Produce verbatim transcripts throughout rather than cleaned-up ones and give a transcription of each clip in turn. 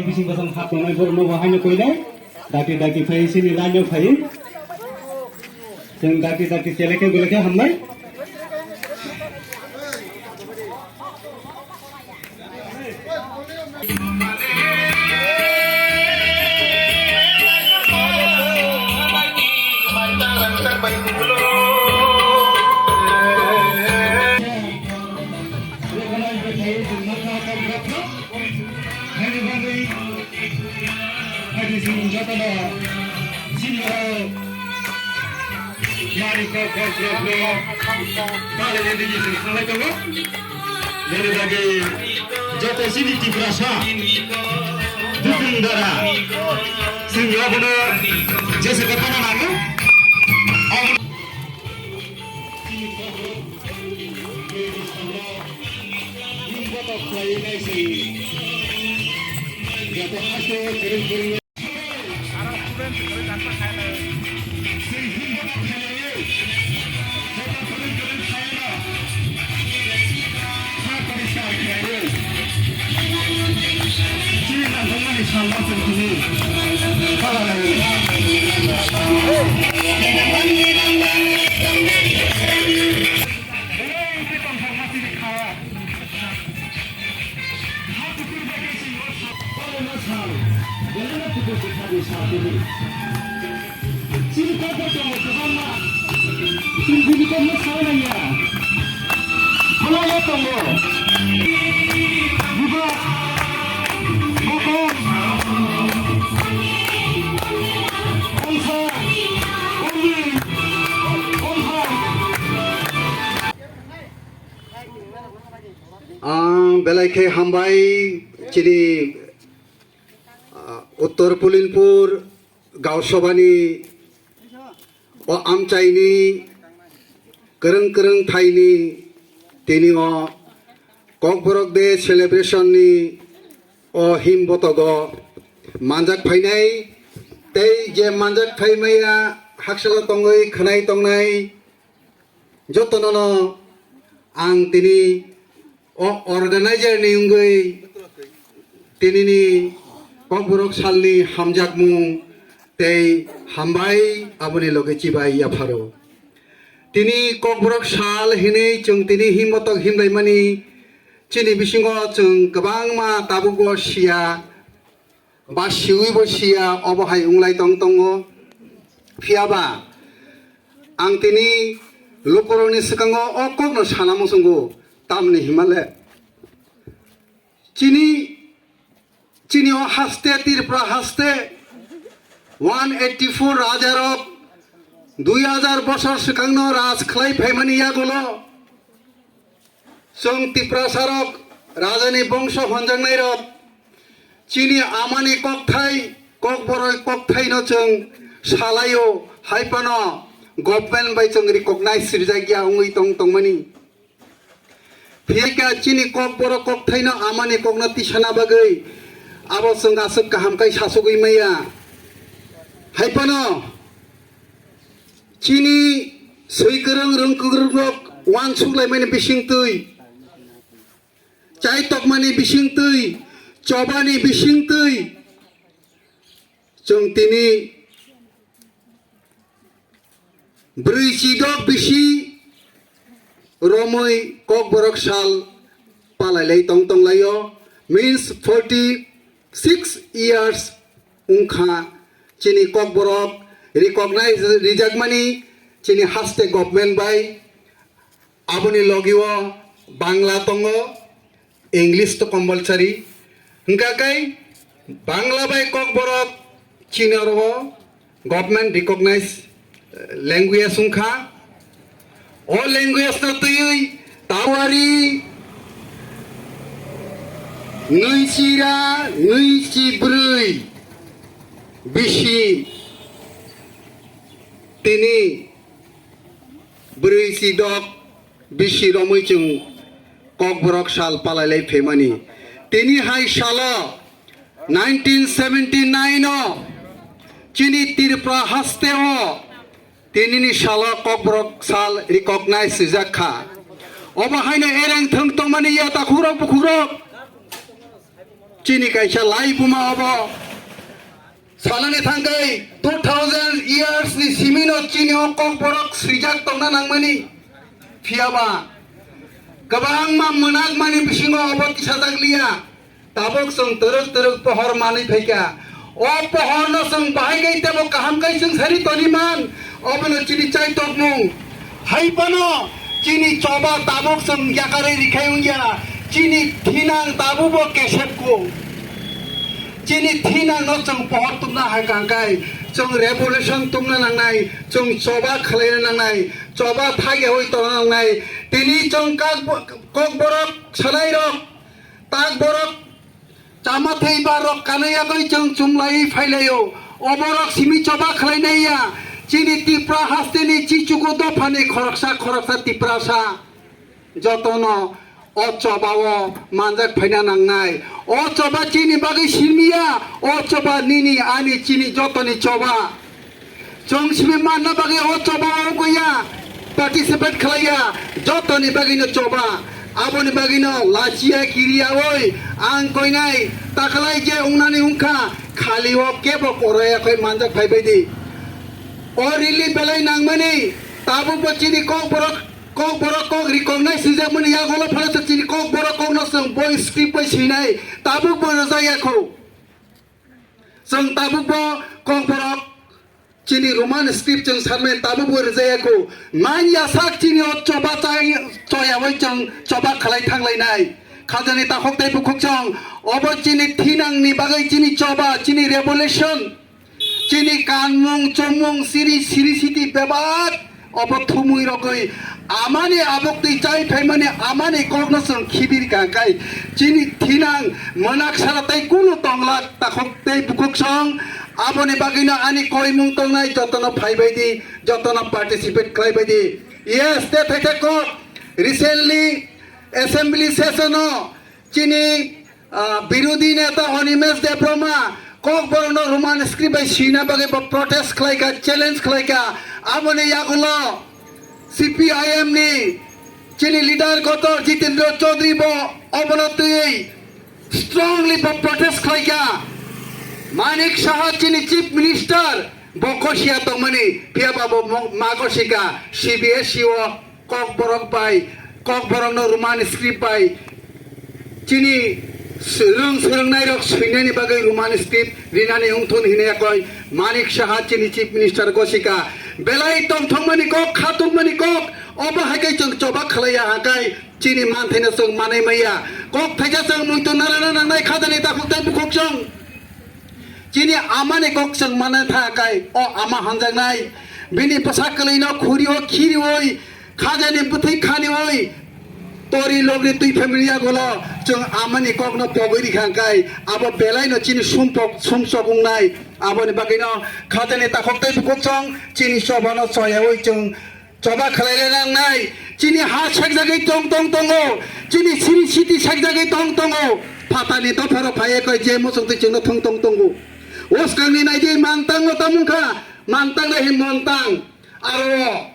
Bising bosong hap tongnai borok no bo haino koinai. Dati dati phai sini line no phai. Chwng dati dati cheleke guleke hamnai. Haini bagwi, haini chwng jotono chini o yarwi kok kok rok no balai nini chwng thanglai tongo. Boni bagwi joto chini Tiprasa, Dukung Dara, chwng abono jesa khe phano nango. Omo Chini kok bo tongo kwbangma. Chini bini kok no sao nangya. Phalao tongo. Bugo. Bokong. Ongsa. Ongni. Ongha. Ang belai khe hambai chini, ah, Uttor Pulinpur Gaon Sabhani o amchaini kwrwng kwrwng thaini tini o Kokborok Day celebration ni o him botogo manjak phainai tei je manjak phaimaya haksalo tongwi khwnai tongnai jotono no ang tini o organizer ni wngwi tinini Kokborok salni hamjakmung tei hambai aboni loge chibai yapharo. Tini Kokborok sal hinwi chwng tini himbotok himlaimani chini bisingo chwng kwbangma tabukbo siya. Ba siwi bo siya, obo hai wnglai tong tongo. Phiya ba ang tini lukurokni swkango o kokno sana muchungo, tamni himale chini, chini o haste, Tripura haste one eighty four rajarok dui hajar bosor swkangno raj khlai phaimani yagulo. Chwng Tiprasarok, rajani bongso honjaknairok, chini amani kokthai, kokborok kokthaino chwng salaio, hai phano government bai chwng recognize rijak ya wngwi tong tongmani. Phiya khe chini kokborok kokthaino amani kokno tisana bagwi abo chwng aswk kaham khai sasugwi maya. Hai phano chini swi kwrwng rwng kwrwng rok uansuk laimani bisingtwi, chai tokmani bisingtwi, chobani bisingtwi, chwng tini brwi chidok bisi romwi kokborok sal palailai tong tonglaio, means forty six years wngkha chini kokborok recognize rijakmani chini haste government bai. Aboni logio Bangla tongo, English to compulsory. Hingkha khe Bangla bai kokborok chini oro government recognize, eh, language wngkha. O language no twiwi tawari Nui chira, nui chi brwi bisi tini brwi chi dok bisi romwi chwng Kokborok sal palailai phaimani. Tini hai salo nineteen seventy nine o chini Tripura haste o tinini salo Kokborok sal recognize swijak kha. Obo haino ereng thwng tongmani ya takhukrok bukhukrok. Chini kaisa lai buma obo. Sanani thangkai two thousand years ni simi no chini o Kokborok swijak tongna nangmani. Phiyaba kwbangma mwnakmani bisingo obo tisajak liya. Tabuk chwng twrwk twrwk pohor manwi phaikha. O pohorno chwng bahai kai tebo kaham kai chwng sari toni man. Obono chini chaitokmung. Hai phano chini choba tabuk chwng yakarwi rikhai wngya. Chini thinang tabukbo kesepkung. Chini thinangno chwng pohor tubna hai kangkai. Chwng revolution tubna nangnai. Chwng choba khwlaina nangnai. Choba thagiyawi tongna nangnai. Tini chwng kak-, Kokborok swlairok. Tak borok chama thei ba rok kanai yagwi chwng chumlai phailaio. Oborok simi choba khlainai ya. Chini Tipra hasteni chichugo dophani khoroksa khoroksa Tiprasa jotono o chobao manjak phaina nangnai. O choba chini bagwi simi ya. O choba nini ani chini jotoni choba. Chwng simi manna bagwi o choba o wngya, participate khlaiya, jotoni bagwino choba. Aboni bagwino lachiya kiriya oi, ang koinai taklai je wngnani wngkha, khali o kebo koroi akhoi manjak phaibaidi. O rili belai nangmani, tabukbo chini Kokborok, Kokborok kok recognize swijakmani yagulo phano chini Kokborok kokno chwng boi script bai swinai, tabukbo rwjakya kho. Chwng tabukbo Kokborok chini Roman script chwng sanmani tabukbo rwjakya kho. Man yasak chini o choba chai, choyawi chwng choba khlai thanglainai. Khajani takhuk tei bukhuk chwng obo chini thinangni bagwi chini choba, chini revolution, chini kanmung, chomung, siri, siri siti bebak. Obo thumui rogwi amani abuk twi chai phaimani amani kokno chwng khibir ka kai chini thinang mwnak sara tei kunu tonglak takhuk tei bukhuk song. Aboni bagwino ani koimung tongnai jotono phaibaidi, jotono participate khlaibaidi. Yes, te thaithak kok recently assembly session o chini, ah, birodhi neta Animesh Debbarma Kokborokno Roman script bai swina bagwi bo protest khlaikha, challenge khlaikha. Aboni yagulo C P I M ni chini leader kotor Jitendra Chaudhary bo obono twiwi strongly bo protest khlaikha. Manik Saha chini chief minister bo kosiya tongmani, phiyaba bo mo-, ma kosika C B S E o Kokborok bai, Kokborokno Roman script bai chini swrwng swrwngnairok swinani bagwi Roman script rinani wngthun hinwi yakoi Manik Saha chini chief minister gosika. Belai tongthokmani kok, khatungmani kok, obo hai khe chwng choba khlaiya hakai chini manthaino chwng manai maya. Kok thaisa chwng muitu narana nangnai khajani takhuk tei bukhuk chwng. Chini amani kok chwng manai tha kai, o ama hamjaknai. Bini bwsa kwlwino khuri o khiriwi, khajani bwthwi khaniwi, tori logri twi family yagulo chwng amani kokno pogwi rikha kai, abo belaino chini sumpok, sumsok wngnai. Aboni bagwino khajani takhuk tei bukhuk chwng chini chobano choyawi chwng choba khlai le nangnai. Chini ha sekjagwi tong tong tongo. Chini siri siti sekjagwi tong tongo. Phatani dopharo phaiya koi je muchung twi chwngno thung tong tongo. Uskangni naidi mantang no tamung kha. Mantang le hin montang. Aro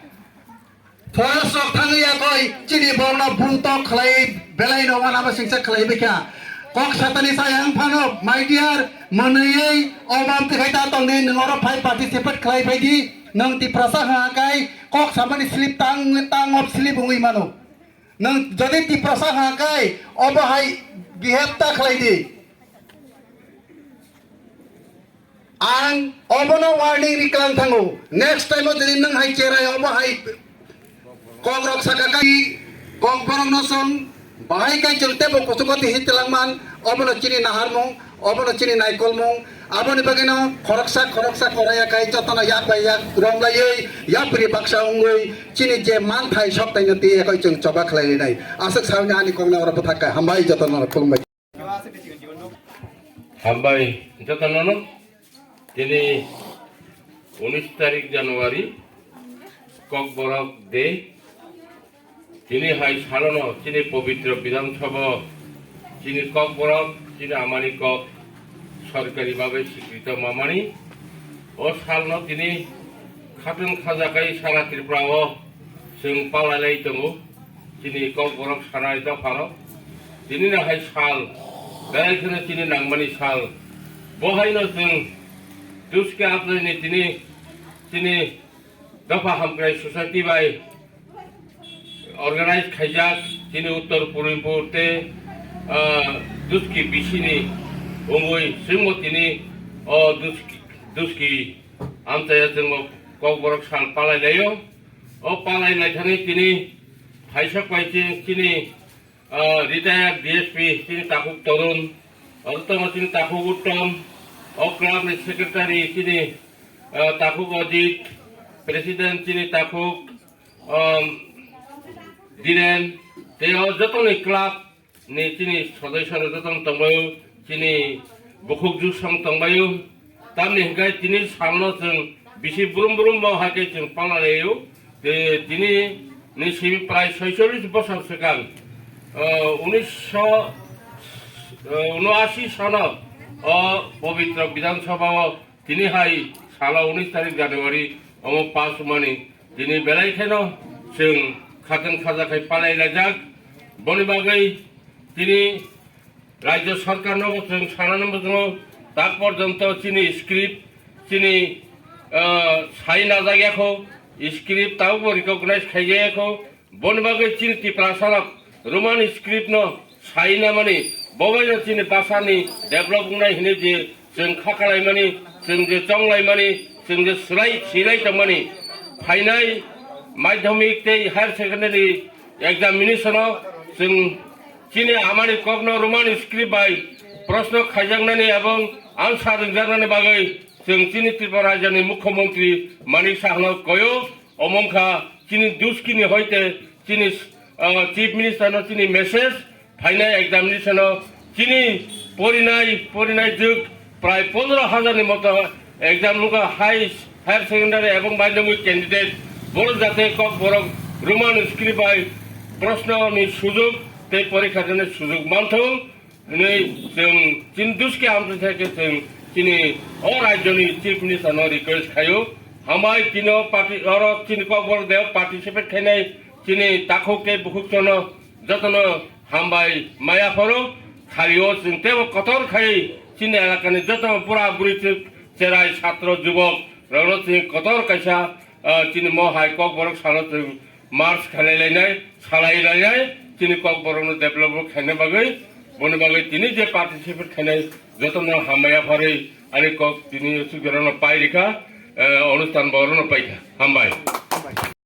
forest rok thangwi ya koi chini borno butok khlai belai no wana ba singsa khlai bikha. Kok satani sayang phano my dear mwnwi o mam tikhai ta tongni nungoro phai participate khlai phaidi. Nwng Tiprasa ha kai kok samani slip tang, tang of slip wngwi mano. Nwng jodi Tiprasa ha kai obo hai behave ta khlai di. Ang obono warning riklang thango. Next time o jodi nwng hai cherai obo hai kok rok saka kai kok borok no song bahai kai chwng tebo kuchugo tihi twlangman obono chini naharmung. Obono chini naikolmung, aboni bagwino khoroksa khoroksa koraya kai jotono yak bai yak romlaiwi yapri baksa wngwi chini je manthai soktaino twi ekoi chwng choba khlailainai. Aswk sauni ani kokno oro bwthak kai. Hambai jotono khulumbai. Hambai jotono no, tini unis tarik January, Kokborok Day. Tini hai salono chini pobitro Bidhan Sabha, chini Kokborok, chini amani kok sorkari babe swikrito mamani. O salno tini khatun khajakai sara Tripura o chwng palalai tongo. Chini Kokborok sanai dophano. Tini no hai sal, belai kheno chini nangmani sal. Bo haino chwng Duski Aplaini tini, chini Dopha Hamkrai Society bai organize khaijak chini Uttor Purimpur te, ah, Duski bisini wngwi chwngbo tini o Duski, Duski amchaya chwngbo Kokborok sal palai laio. O palai naithani tini phaisa paise chini, ah, retired D S P chini takhuk Torun, oro tongo chini takhuk Uttom, o club ni secretary chini, ah, takhuk Ajit, president chini takhuk, um, Dhiren, tei o jotoni club ni chini sodosyo rok joto tongbaio, chini bukhuk jusong tongbaio. Tamni hwnkhe tini salno chwng bisi brum brum bo hai khe chwng pala laio. Te tini ni simi prai soicholish bosor swkang, o, unisho, o, unoashi sono o pobitro Bidhan Sabha o tini hai salo unis tarik January omo pass wngmani tini belai kheno chwng khatun khaja khai palai laijak. Boni bagwi tini Rajya Sarkar no bo chwng sana no bo chwng tak porjonto chini script chini, ah, sai na jagya kho, script tau bo recognize khai jaya kho. Boni bagwi chini Tiprasa rok Roman script no sai na mani, bo bai no chini basa ni develop wngnai hinwi je chwng kha kalaimani, chwng je chonglaimani, chwng je swlai, swilai tongmani, phainai madhyamik tei higher secondary examination o chwng chini amani kokno Roman script bai proshno khaijaknani ebong answer rwngjaknani bagwi chwng chini Tripura rajyani Mukhyamantri Manik Sahano koyo. Omo wngkha chini Duskini hoite chini, ah, Chief Minister no chini message, phainai examination o chini porinai, porinai jwk prai pondro hajar ni moto exam nukha high, higher secondary ebong madhyamik candidate, boro jate Kokborok Roman script bai proshno ni sujog tei porikha rwni sujog manthung. Hwnwi chwng chini Duski amchai khe chwng chini o rajyoni Chief Minister no request khaio. Hambai tino party oro chini Kokborok de participate khainai chini takhuk tei bukhuk chono jotono hambai maya phoro. Khalio chwng tebo kotor khai chini elakani joto bura buri chwng cherai satro jubok rokno chwng kotor kaisa, ah, chini mo hai Kokborok salo chwng march khalai lainai, salai lainai, chini Kokborokno develop khaina bagwi, boni bagwi tini je participate khainai jotono hambai yapharwi ani kok tini sugjorano pai rikha, eh, onusthan borokno paikha. Hambai.